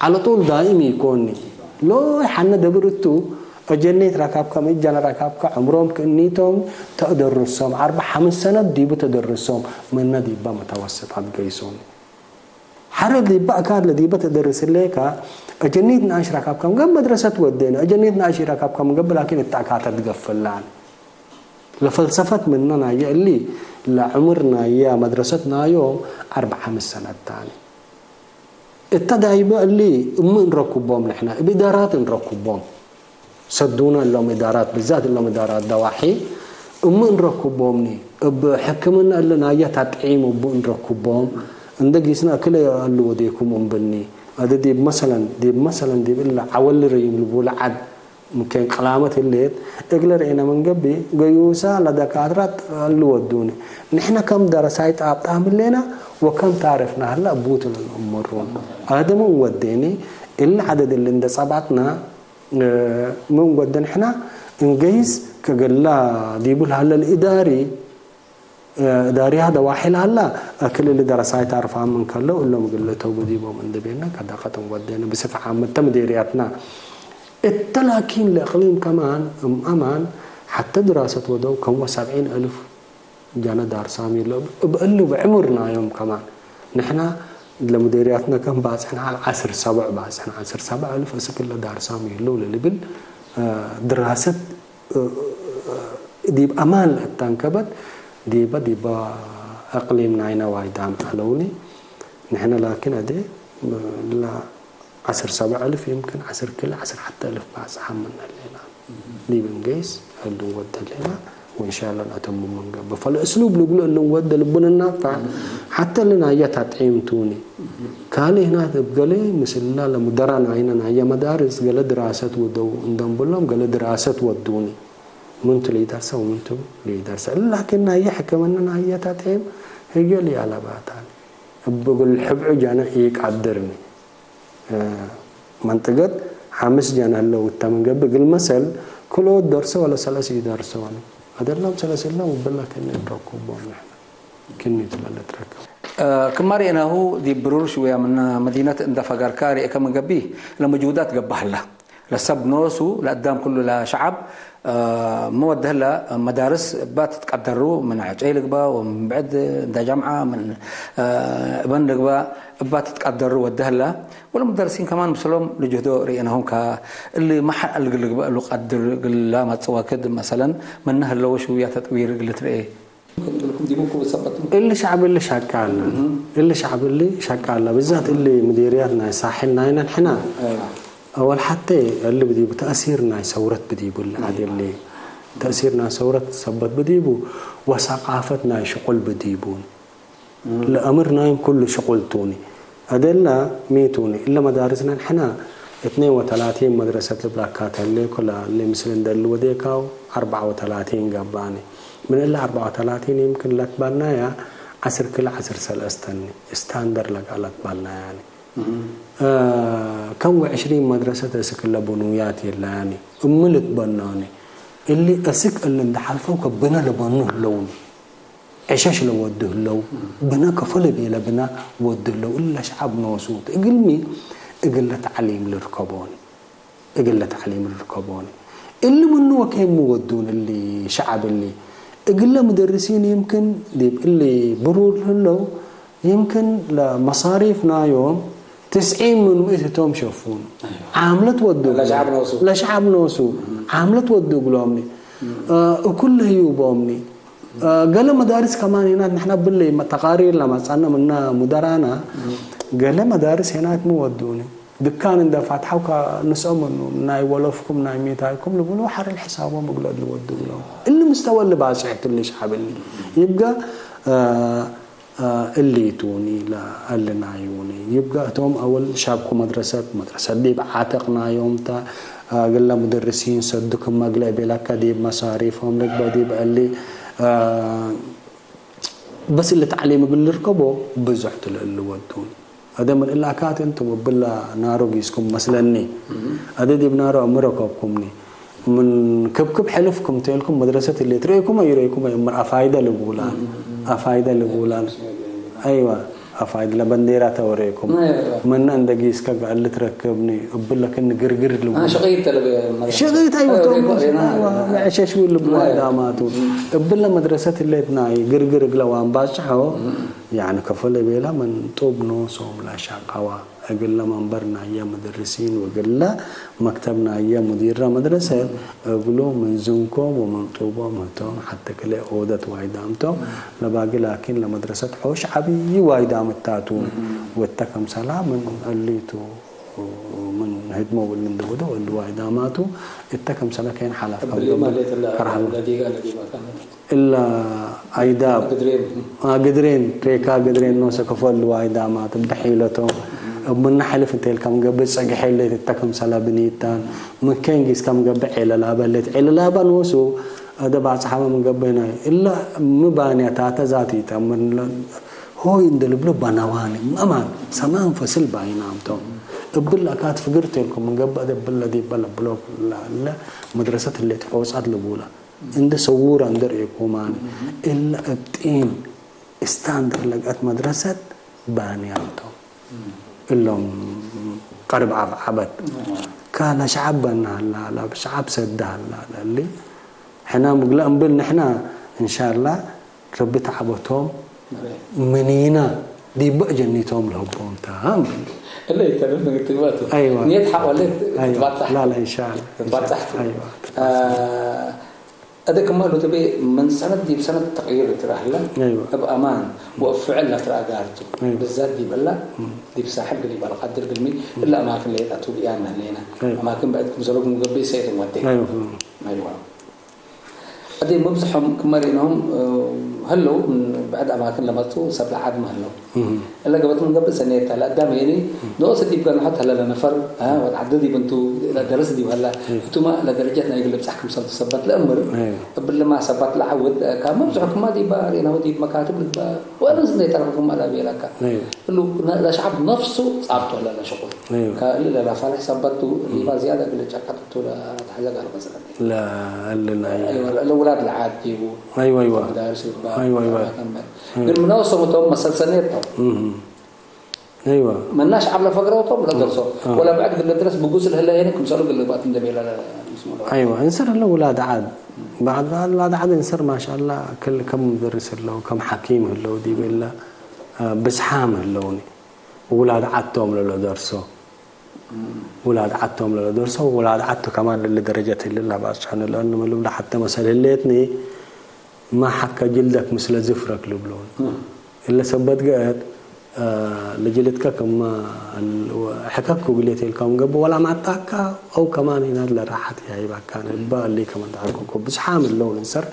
ዐለ ጡል ዳኢም ኢኮኒ። ሎይ ሐነ ደብር እቱ፣ አጀኔት ረካብከ፣ ምእጀነ ረካብከ፣ ዕምሮም ክእኒቶም ተአደርሶም። አርበዕ ሐምስ ሰነት ዲቡ ተደርሶም፣ ምነ ዲበ መተወስጣት ገይሶኒ። ሐረ ዲበ አካድ ለዲበ ተደርስ ህሌከ፣ አጀኒት ነአሽ ረካብከ ምገብ መድረሰት ወዴነ፣ አጀኒት ነአሽ ረካብከ ምገብ ላኪን እተ አካተ ትገፍላን። ለፈልሰፈት ምነ ናየ እሊ፣ ለዕምር ናየ መድረሰት ናዮም አርበዕ ሐምስ ሰነት ታኒ። እተ ዳይበ እሊ እሚ እንረኩቦም ንሕነ፣ እብ ኢዳራት እንረኩቦም። ሰዱነ እሎም ኢዳራት፣ ብዛት እሎም ኢዳራት ደዋሒ እሚ እንረኩቦምኒ፣ እብ ሕክምነ እሊ ናየ ተጥዒም እቡ እንረኩቦም፣ እንደ ጊስነ እክለ እሉ ወዴኩም እምብልኒ። አደ ዲብ መሰለን፣ ዲብ መሰለን ዲብ እለ ዐወሊ ረዩም ልቡለ ዐድ ምኬን ቅላመት ህሌት፣ እግለ ርኤነ ምን ገብእ፣ ገዩሳ ለደካትራት እሉ ወዱኒ። ንሕነ ከም ደረሳይ ጣብጣም ህሌና ወከም ታርፍ ነህለ እቡቱ ለንእምሩን። አደሙ እንወዴኒ፣ እሊ ዐደድ እሊ እንደ ጸባጥና፣ ምን ወደን ሕና እንገይስ ከገላ ዲቡ ለሀለ ለኢዳሪ፣ እዳሪያ ደዋሒ ለሀላ፣ እክል እሊ ደረሳይ ታርፋም ምን ከለው፣ እሎም እግል ልእተው ብዲቦም እንዴ ቤነ፣ ከዳቀት እንወዴነ ብስፍ ዓም እተ ምዴርያትና። እተ ላኪን ለእቅሊም ከማን፣ እም አማን፣ ሐተ ድራሰት ወደው፣ ከም ወሰብዒን አልፍ ጃነ ዳርሳም ይለው፣ እብ እሊ ብዕምር ናዮም ከማን። ንሕና ለምዴርያትነ ከም ባጽሕን ዐል ዐስር ሰብዕ ባጽሕን፣ ዐስር ሰብዕ አልፍ እስክ እለ ዳርሳም ይህለው ለልብል፣ እ፣ ድራሰት፣ እ፣ ዲብ አማን ለእተንከበት፣ ዲበ፣ ዲበ እቅሊም ናይነ ዋይዳም ዐለውኒ። ንሕነ ላኪን አዴ፣ ለ ዐስር ሰብዕ አልፍ ይምክን ዐስር ክል ዐስር ሐተ አልፍ ባጽሓም ምነ ሌና። ዲብ እንገይስ እሉ እንወደ ሌና፣ ወእንሻአላህ ነአተምሙ እንገብእ። ፈለእስሉብ ልብሎ እሉ እንወደ ልቡ ንናፈዕ፣ ሐተ እሊ ናየ ተጥዒም ቱኒ። ካልእ ህናት እብ ገሌ ምስላ ለሙደራ ናይነ ናየ መዳርስ ገሌ ድራሰት ወደው እንደንብሎም ገሌ ድራሰት ወዱኒ። ምንቱ ለይደርሰ ወምንቱ ለይደርሰ። ላኪን ናየ ሕክምነ ናየ ተጥዒም ህዬ ለአለባታኒ። እብ እግል ሕብዑ ጀነ ኢቀድርኒ። መንጥገት ሐምስ ጀነ ህለው እተ ምን ገብእ፣ እግል መሰል ክልኦት ደርሶ ወለ ሰለስ ኢደርሶኒ። አደላም ሰለስ እለ ውብላ ክኒ እንረኩቦም ንሕነ። ክኒ ትለ ልትረከብ። ክማ ርኤናሁ፣ ዲብ ብሩር ሽውያ ምነ መዲነት እንደ ፈገርካ ርኤከ ምን ገብእ፣ ለመጅሁዳት ገብእ ሀላ። ለሰብ ኖሱ፣ ለአዳም ኩሉ ለሸዐብ፣ ሚ ወደ ህለ መዳርስ እባ ትትቀደሩ፣ ምን ዐጨይ ልግበእ ወምን ብዕድ እንደ ጀምዐ፣ ምን እበን ልግበእ እባ ትትቀደሩ ወደ ህለ፣ ወለሙደርሲን ከማን ምስሎም ልጅህዶ ርኤናሆም ከ፣ እሊ መሐል እግል ልግበእ እሉ ቀድር እግል ለመጽእ ወክድ፣ መሰለን፣ ምነ ህለው ሽውያ ተጥዊር እግል ልትርኤ። እሊ ሸዕብ እሊ ሸቃለ፣ እህ። እሊ ሸዕብ እሊ ሸቃለ፣ ብዛት እሊ ምዴርያት ናይ ሳሕል ናይነ ንሕና፣ አወል ሐቴ እሊ ብዲቡ ተእሲር ናይ ሰውረት ብዲቡ እሊ ዐድ እሊ ተእሲር ናይ ሰውረት ሰበት ብዲቡ ወሰቃፈት ናይ ሽቁል ብዲቡን። ለአምር ናይም ኩሉ ሽቁል ቱኒ። አደላ ሚ ቱኒ? እለ መዳርስነ ንሕና እትኔን ወተላቲን መድረሰት ልብላካት ህሌኮ፣ ለእሊ ምስል እንደ እሊ ወዴካው አርበዕ ወተላቲን ገብአኒ። ምን እለ አርበዕ ወተላቲን ይምክን ለትባልናያ ዐስር ክለ ዐስር ሰለስተኒ ስታንደር ለቃ ለትባልናያኒ። እ፣ ከም ወዕሽሪን መድረሰት እስክ እለ ብኑያት የለያኒ። እሚ ልትበኖኒ። እሊ እስክ እሊ እንደ ሐልፈው ከብነ ለበኑ ህለውኒ። ዕሸሽ ለወዱ ህለው፣ ብነ ከፎ ለቤለ ብነ ወዱ ህለው፣ እለ ሸዐብ ኖሱ ቱ። እግልሚ? እግለ ተዕሊም ልርከቦኒ፣ እግለ ተዕሊም ልርከቦኒ። እሊ ምኑ ወኬን ሚ ወዱን እሊ ሸዐብ እሊ? እግለ ሙደርሲን ይምክን ዲብ እሊ ብሩር ህለው፣ ይምክን ለመሳሪፍ ናዮም ትስዒን ምን ምእት ህቶም ሸፉን። አይዋ። ዓምለት ወዱ ለሸዐብ እግሎም። ኖሱ። ለሸዐብ ኖሱ። እም። ዓምለት ወዱ እግሎምኒ። እም። እ፣ እኩል ለህዩቦምኒ። እ፣ ገሌ መዳርስ ከማን ሄናት ንሕና ብለይ መ-፣ ተቃሪር ለመጸነ ምነ ሙደራና፣ እም። ገሌ መዳርስ ሄናት ሚ ወዱኒ። ድካን እንዴ ፋትሐው ከንስኦ ምኑ፣ ናይ ወለፍኩም ናይ ሚታይኩም ልብሉ ሐር ለሕሳቦም እግለ እሊ ወዱ ብለው። እሊ ምስተወ እሊ ባጽሕ ትልሽ ሐብኒ ይብገ፣ እ፣ እ፣ እሊ ቱኒ ለአልናዩኒ ይብገ። እቶም አወል ሻብኩ መድረሰት፣ መድረሰት ዲብ ዓተቅናዮም ተ፣ እግለ ሙደርሲን ሰዱ ክመ እግለ እቤለከ ዲብ መሳሪፎም ልግበእ ዲብ እሊ፣ እ፣ በስ እሊ ተዕሊም እግል ልርከቦ ብዞሕ ቱ ለእሊ ወዱን። አደ ምን እለ አካት እንቱም እብለ ናሮ ጊስኩም መስለኒ። አደ ዲብ ናሮ አምሮ ከብኩምኒ። ምን ክብክብ ሕልፍ ክም ቴልኩም መድረሰት እሌት ርኤኩም አይረኤኩም አይምር አፋይደ ልቡላን። አፋይደ ልቡላን። አይዋ፣ አፋይድ ለበንዴራ ተወሬኩም። አይዋ። ምነ እንደ ጊስከ ገአል ልትረክብኒ እብለ ክን ግርግር ልቡ። አ፣ ሸቂት ተለበ መድረሰት። ሸቂት አይዋ፣ አይዋ፣ ቶም አይዋ፣ አይዋ፣ አይዋ። የዕሸሽ ልቡ አይዋ። አይዳማቱ። እብለ መድረሰት እሌት ናይ ግርግር እግለ ዋን ባጽሖ፣ ያኒ ከፈለ ቤላ ምን ጡብ ኖሶም ለሻቀዋ። እግለ መንበር ናየ ሙደርሲን ወእግለ መክተብ ናየ ሙዲረ መድረሰት እግሉ ምን ዝንኮም ወምን ጡቦም ህቶም ሐቴ ክልኤ ኦደት ዋይዳምቶም ለባጊ ላኪን ለመድረሰት ሖሽ ዐቢ ዋይዳም እታቱ። ወእተ ከምሰላ ምን እሊቱ ምን ህድሞ ወእሊ እንደ ወደው እሊ ዋይዳማቱ እተ ከምሰለ ከይን ሐላፍ እብሊ ከብዶም ማለት ለ-፣ ከርሃሉ። ለዲጋ ለዲባ ካነት እለ አይዳብ፣ ግድሬን። አ፣ ግድሬን፣ ሬካ ግድሬን ኖሰ ከፎ እሊ ዋይዳማት እብ ሒለቶም። እብ ምነ ሕልፍ እንተ ኢልከም ገብእ ጸግሕ እለ ትተ ክምሰለ ብኒታን፣ ምኬን ጊስ ከም ገብእ ዔለላበ እለ ዔለላበ ኖሱ፣ አደ ባጽሓመ ምን ገብእ ናይ። እለ ሚ ባንያ ታተ ዛት ኢተምን ለ-፣ ሆይ እንደ ልብሎ በነዋኒ፣ መማን፣ ሰማን ፈስል ባይናምቶም። እብለ አካት ፍግር ቴልኩም ምን ገብእ አደ እብለ ዲበ ለብሎ ለአለ መድረሰት እለ ትሖጻት ልቡላ። እንደ ሰዉረ እንደ ርኤኩማን፣ እለ እብ ጢን ስታንደር ለገአት መድረሰት ባንያም ቶም። እሎም ቀርብ ዐብዐበት። ካለ ሸዐብ በና ሀላ፣ ላብ ሸዐብ ሰዳ ሀላ፣ ለሊ ሕና ምግለ እምብል ንሕና እንሻላ ረቢ ተዐበቶም ምኒና ዲበ ጀኒቶም ለህቦም ተ። እለ ይተርፍ ምግትግባቱ። አይዋ። ኒየት ሐቆ እለ አይዋ። ትትባጻሕ። ላላ፣ ኢንሻአላህ። ትትባጻሕ። አይዋ። አ፣ አደ ክማ እሉ ትቤ ምን ሰነት ዲብ ሰነት ተቅይር ትረአለ። አይዋ። እብ አማን ወእብ ፍዕል ለትረአ ጋር ቱ። አይዋ። ብዛት ዲብ እላ፣ እም። ዲብ ሳሕብ ግል ይባል ቃድር ግልሚ፣ እም። እላ አማክን ለየጣቱ ብያን መህሌና። አይዋ። አማክን ብዕድ ክምሰሎ ክም ገብእ ሰይት ወዴ። አይዋ። አይዋ። አዜ መብዝሖም ክመ ርኢናሆም፣ እ፣ ህለው ምን ብዕድ አማክን ለመጽኡ ሰብ ለዓድመ ህለው። እህ። እለ ገበት ምን ገብእ ሰኔት ተ። ለአዳም ሄኒ፣ እህ። ኖሰ ዲብ ገንሖት ሀለ ለነፈር፣ አ፣ ወድ ዐዱ ዲብ እንቱ፣ ለደረስ ዲብ ሀለ፣ እህ። ህቱመ ለደረጀት ናይ እግል ልብጻሕ ክምሰልቱ ሰበት ለእምር፣ እህ። እብልማ ሰባት ለዐውት፣ እ፣ ከ መብዝሖ ክማ ዲባ ርኢናሁ ዲብ መካትብ ልግበእ፣ ወአነ እንዴ ተረፈ ክማ ለአቤለከ። እህ። እሉ ነ-፣ ለሸዐብ ነፍሱ ጻብጦ ለለ ሽቁል። እህ። ከእሊ ለላፋልሕ ሰበት ቱ፣ እህ። ዲባ ዝያደ እግል ጨቀጥ ቱ ለአትሐዘ ጋር መስለን። ለእሊ ናይ አይዋ፣ ለውላድ ለዓድ ዲቡ። አይዋ፣ አይዋ። መዳርስ ይባ። አይዋ፣ አይዋ። ተመት። አይዋ። ግን ምናው ሰሙቶም መሰል ሰኔት ነው። እህ። አይዋ። መናሽ ዐብ ለፈግረውቶም ለደርሶ። አዎ። ወለ ብዕድ ግለ ድረስ ብጉስ ለህለ ሄነ ክምሰሉ ግለ ባት እንደሜላ ለ-፣ አይዋ፣ እንስር ህለ ውላድ ዓድ። ባዕድ ውላድ ዓድ እንስር ማሻአላ ክል ከም ሙደርስ ህለው፣ ከም ሐኪም ህለው ዲብ እለ፣ አ፣ ብዝሓም ህለውኒ። ውላድ ዓድ ቶም ለለደርሶ። ውላድ ዐድ ቶም ለለደርሰው፣ ውላድ ዐድ ቱ ከማን እሊ ደረጀት እሊ ለባጽሖኒ፣ ለእኑ ምን ልብሎ ሐቴ መሰል ህሌትኒ፣ ማ ሐከ ጅልደክ ምስለ ዝፍረክ ልብሎን። እም። እለ ሰበት ገአት፣ አ፣ ለጅልድከ ክመ ሐከክ እግል ቴልካም ገብእ፣ ወላ ማጣካ አው ከማን ሂናት ለራሐት ያይባካን እበ እሊ ከመን ተዐልኮኮ ብዝሓም እለው እንሰር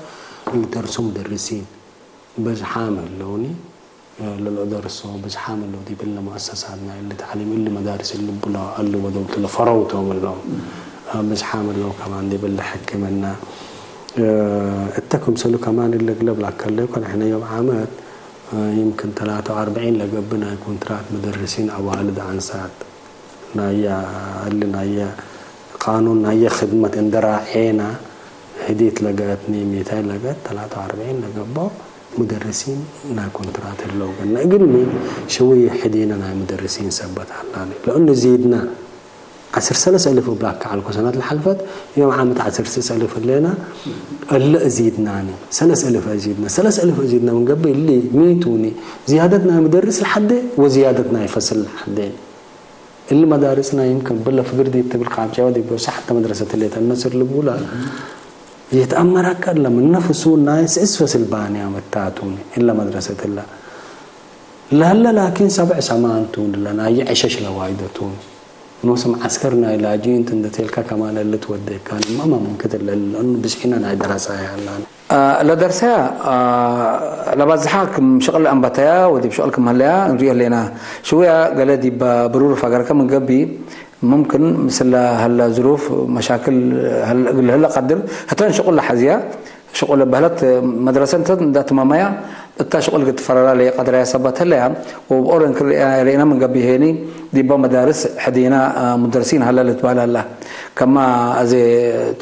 ልደርሱ ሙደርሲን። ብዝሓም ህለውኒ፣ ለለደርሶ ብዝሓም ህለው ዲብ እለ መአሰሳት ናይ እሊ ተዕሊም፣ እሊ መዳርስ እሊ ብሎ እሊ ወደውቱ ለፈረው ቶም ህለው። ብዝሓም ህለው ከማን ዲብ እለ ሕክምና። እተ ክምሰሉ ከማን እሊ እግለብ ላከለዩ ከን ሕነ ዮም ዓመት ይምክን ተላተ ወአርብዒን ለገብእ ናይ ኮንትራት መደርሲን አዋልድ አንሳት። ናየ እሊ ናየ ቃኑን ናየ ክድመት እንዴ ራዔና፣ ህዲት ለገአትኒ ሚታይ ለገአት ተላተ ወአርብዒን ለገብኦ ሙደርሲን ናይ ኮንትራት ህለው ገና። እግልሚ ሸውየ ሕዲነ ናይ ሙደርሲን ሰበት ሀላኒ። ለእኑ ዚድና ዐስር ሰለስ እልፍ እብላከ ዐልኮ ሰነት ለሐልፈት፣ ዮም ዓመት ዐስር ሰለስ እልፍ ህሌና፣ እለ እዚድናኒ፣ ሰለስ እልፍ እዚድና፣ ሰለስ እልፍ እዚድና ምን ገብእ እሊ ሚቱኒ፣ ዝያደት ናይ ሙደርስ ለሐዴ ወዝያደት ናይ ፈስል ለሐዴ። እሊ መዳርጽና ይምክን ብለ ፍግር ዲብ ትብል ቃብጫወ ዲብ ዶሰ ሐተ መድረሰት ህሌት አነስር ልቡላ ይትአመረከ እለ ምነ ፍሱል ናይ ስእስ ፈስል ባንያም እታቱኒ እለ መድረሰት እለ ለህለ ላኪን ሰብዕ ሰማን ቱን እለ ናይ ዐሸሽ ለዋይደ ቱን። ኖስም ዐስከር ናይ ላጅኢንት እንዴ ቴልካ ከማን እሊ ትወዴካን እማ ማምክት እለ፣ ለእኑ ብዝሒነ ናይ ደረሳያ ሀላነ። አ፣ ለደርሰያ፣ አ፣ ለባዝሓ ክም ሽቅል አንበተያ ወዲብ ሽቅል ክም ሀለያ እንርኤ ህሌና። ሽውያ ገሌ ዲብ ብሩር ፈገርከ ምን ገብእ፣ ሙምክን ምስለ ሀለ ዝሩፍ መሻክል ሀለ፣ እግል ህለ ቀድር፣ ህተን ሽቁል ለሐዝያ፣ ሽቁል በህለት መድረሰ እንተ እንደ ትማመያ፣ እታ ሽቁል እግል ትፈረራ ለኢቀድረያ ሰበት ህለያ፣ ወእብ ኦሮን ክር ርኤና ምን ገብእ ሄኒ፣ ዲበ መዳርስ ሕዲና፣ አ፣ ሙደርሲን ሀለ ልትበህል ሀላ። ከማ አዜ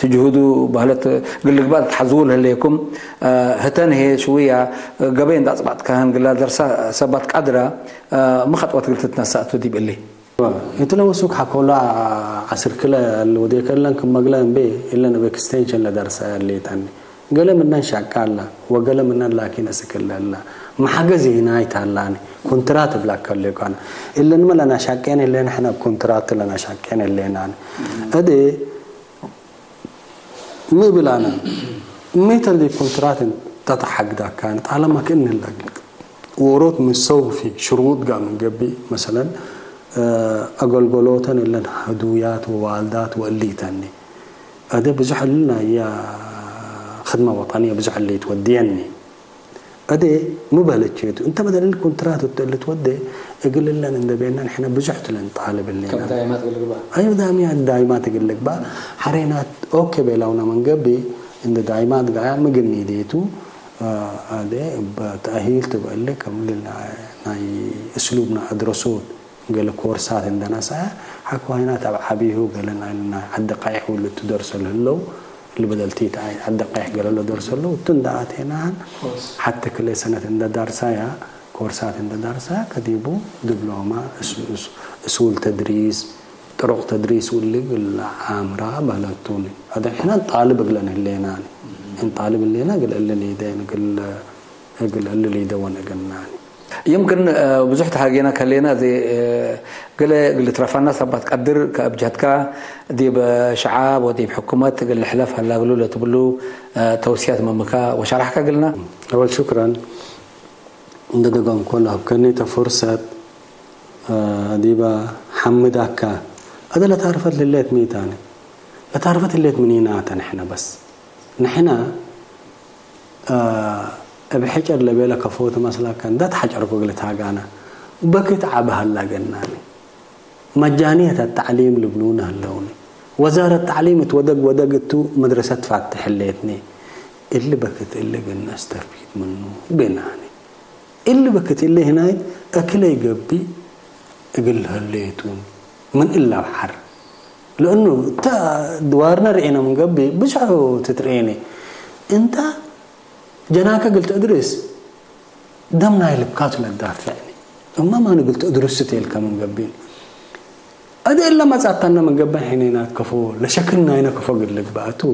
ትጅሁዱ በህለት እግል ልግባእ ትትሐዝዉ ለህሌኩም፣ አ፣ ህተን ህዬ ሽውያ ገበይ እንደ አጽበጥካህን እግላ ደርሳ ሰበት ቀድራ፣ አ፣ ሚ ከጥወት እግል ትትነሰእ ቱ ዲብ እሊ? እትለ ወሱክ ሐቆላ ዐስር ክለ ለወዴከ እለን ክም መግለ እንቤ እለን እብ ኤክስቴንሽን ለደርሰ እሊተኒ። ገሌ ምነን ሻቃላ ወገሌ ምነን ላኪን እስክለ እለ መሐገዝ ህናይ ታላኒ ኩንትራት እብላ ከሌኳነ። እለንመ ለናሻቄን ህሌነ ሕነ እብ ኩንትራት ለናሻቄን ህሌናኒ። እዴ ሚ ብላነ? ሚ ተልዲ ኩንትራት እንተ ተሐግዳካኒ ጣለማ ክእን ህለ ዎሮት ምን ሰውፊ ሽሩጥ ጋር ምን ገብእ፣ መሰለን፣ እ፣ አገልግሎተን እለን ህዱያት ወዋልዳት ወእሊተኒ። አደ ብዙሕ እሊ ናያ ክድመ ወጠንየ ብዙሕ እሊ ትወድየኒ። አደ ሚ በህለቼቱ፣ እንተ በደል እሊ ኩንትራት እቱ እሊ ትወዴ፣ እግል እለን እንደ ቤነ ንሕነ ብዙሕ ቱ ለንጣልብ እሊና። ከም ዳይማት እግል ልግባእ። አይ ዳሚያ ዳይማት እግል ልግባእ። ሐሬናት ኦኬ ቤላውነ ምን ገብእ፣ እንደ ዳይማት ጋያ ምግኒ ዴቱ፣ አ፣ አደ እበ ተእሂል ትበእለ ከም እሊ ናይ፣ ናይ እስሉብና አድረሶት ገለ ኮርሳት እንደ ነስአ፣ ሐቆ ሀይናት አብ ዐቢሁ ገለ ናይ፣ ናይ ዐዲ ቀይሕ ወልቱ ደርሶ ለህለው፣ እሊ በደልቲት አይ ዐዲ ቀይሕ ገለ ለደርሶ ለው፣ እቱ እንደ አቴናን ኮርስ። ሐቲ ክልኤ ሰነት እንደ ዳርሳያ፣ ኮርሳት እንደ ዳርሳያ፣ ከዲቡ ዲብሎማ፣ እሱ-፣ እሱ-፣ እሱል ተድሪስ፣ ጥሩቅ ተድሪስ ውልግ ለአምራ በህለቱኒ። አደ ሕነ እንጣልብ እግለን ህሌናኒ። እንጣልብ ህሌና እግል እሊ ሊደን እግል፣ እግል እሊ ሊደወን እግልናኒ። ይምክን፣ እ፣ ብዙሕ ተሃጌና ከሌና፣ እዚ፣ እ፣ ገሌ እግል ልትረፋና ሰባት ቀድር ከእብ ጀህትካ ዲብ ሸዓብ ወዲብ ሕኩመት እግል ልሕለፍ ሀላ እግሉ ለትብሉ፣ እ፣ ተውስያት መምካ ወሸራሕካ እግልና። አወል ሹክረን። እንደ ደገምኮ ለሀብከኒ ተ ፍርሰት፣ እ፣ ዲበ ሐምዳካ። አደ ለታርፈት ልሌት ሚ ታኒ? ለታርፈት ህሌት ምኒናተ ንሕነ በስ። ንሕነ፣ እ፣ እብ ሕጨር ለቤለ ከፎ ትመስለከ እንደ ተሐጨርኮ እግል ትሃጋነ በክት ዐቢ ሀላ ገናኒ። መጃንየት አተዕሊም ልብሉነ ህለውኒ። ወዛረት ተዕሊም እት ወደግ ወደግ እቱ መድረሰት ትፋትሕ ህሌትኒ። እሊ በክት እሊ እግል ነስተፊድ ምኑ ቤናኒ። እሊ በክት እሊ ህናይ እክለ ይገብእ እግል ህሌቱ ምን እለ አብሐር። ለእኑ እተ ድዋርነ ርኤነ ምን ገብእ ብዝሑ ትትርኤኒ። እንተ ጀናከ እግል ተእድርስ ደም ናይ ልብካቱ ለዳፍዕኒ። እመ ማን እግል ተእድርስ ቴልከ ምን ገብእኒ። እዴ እለ መጻተነ ምን ገብእ ሕኔናት ከፎ ለሸክል ናይነ ከፎ እግል ልግበእ ቱ።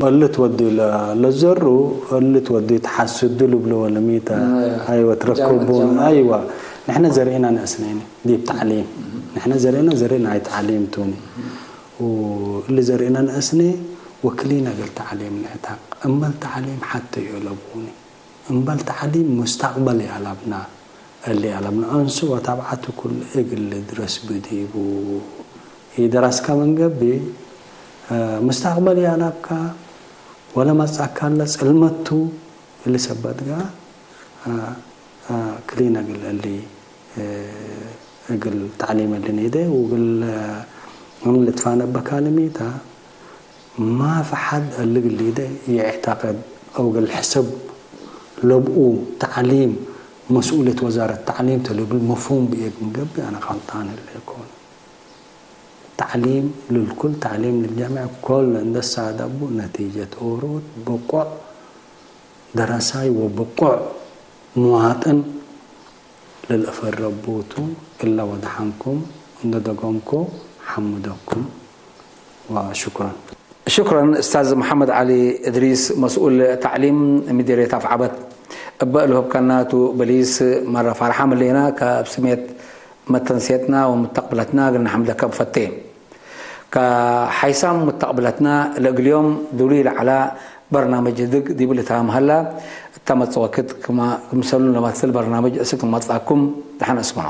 እሊ ትወዲ ለ-፣ ለዘሩ፣ እሊ ትወዲ ተሐስዱ ልብሎ ወለሚተ። አያ። አይወ፣ ትረከቡን። ጃመ-፣ ጃመ-፣ አይወ። ንሕነ ዘርኢና ነአስኔኒ ዲብ ተዕሊም። ንሕነ ዘርኢና ዘርኢ ናይ ተዕሊም ቱኒ። ወእሊ ዘርኢና ነአስኔ ወክሊነ እግል ተዕሊም ንዕተቅ። እመል ተዕሊም ሐቴ ይአለቡኒ። እምበል ተዕሊም ሙስተቅበል ይአለብና። እሊ አለምነ አንሱ ወታብዐቱ ኩሉ እግል ልድረስ ብዲቡ። ኢደረስከ ምን ገብእ፣ እ፣ ሙስተቅበል ይአለብከ ወለመጽአካለ ጽልመት ቱ። እሊ ሰበትከ፣ እ፣ እ፣ ክሊነ እግል እሊ፣ እ፣ እግል ተዕሊም እሊ ኒዴ ወእግል፣ እ፣ ምን ልትፋነበ ካልሚታ። ማፊ ሐድ እሊ እግል ሊደ ይዕተቅድ አው እግል ሕሰብ ለብኡ ተዕሊም መስኡልየት ወዛረት ተዕሊም ተ ልብል መፍሁም ብእየግ ምን ገብእ አነ ቀልጣን ህሌኮን። ተዕሊም ልልኩል፣ ተዕሊም ልልጀሚዕ፣ ኮል እንዴ ሳደቡ ነቲጀት ኦሮት ብቁዕ ደረሳይ ወብቁዕ ምዋጥን ለልአፈረቡቱ እለ ወደሐንኩም እንደ ደገምኮ ሐምደኩም ወሹክረን። ሹክረን እስታዝ መሐመድ ዐሊ እድሪስ መስኡል ተዕሊም ምዲርየት አፍዐበት። እበ ለሀብከናቱ በሊስ መረ ፋርሓም ህሌና ከእብ ስሜት መተንሴትና ወሙተቅብለትና እግል ነሐምደከ ብፈቴ። ከሐይሳም ሙተቅብለትና ለእግልዮም ዱሉይ ለዐላ በርናምጅ ህድግ ዲብ ልትሃም ሀላ፣ እተ መጽእ ወክድ ክምሰሉ ለመትል በርናምጅ እስክ መጽአኩም ደሐን እስምኖ።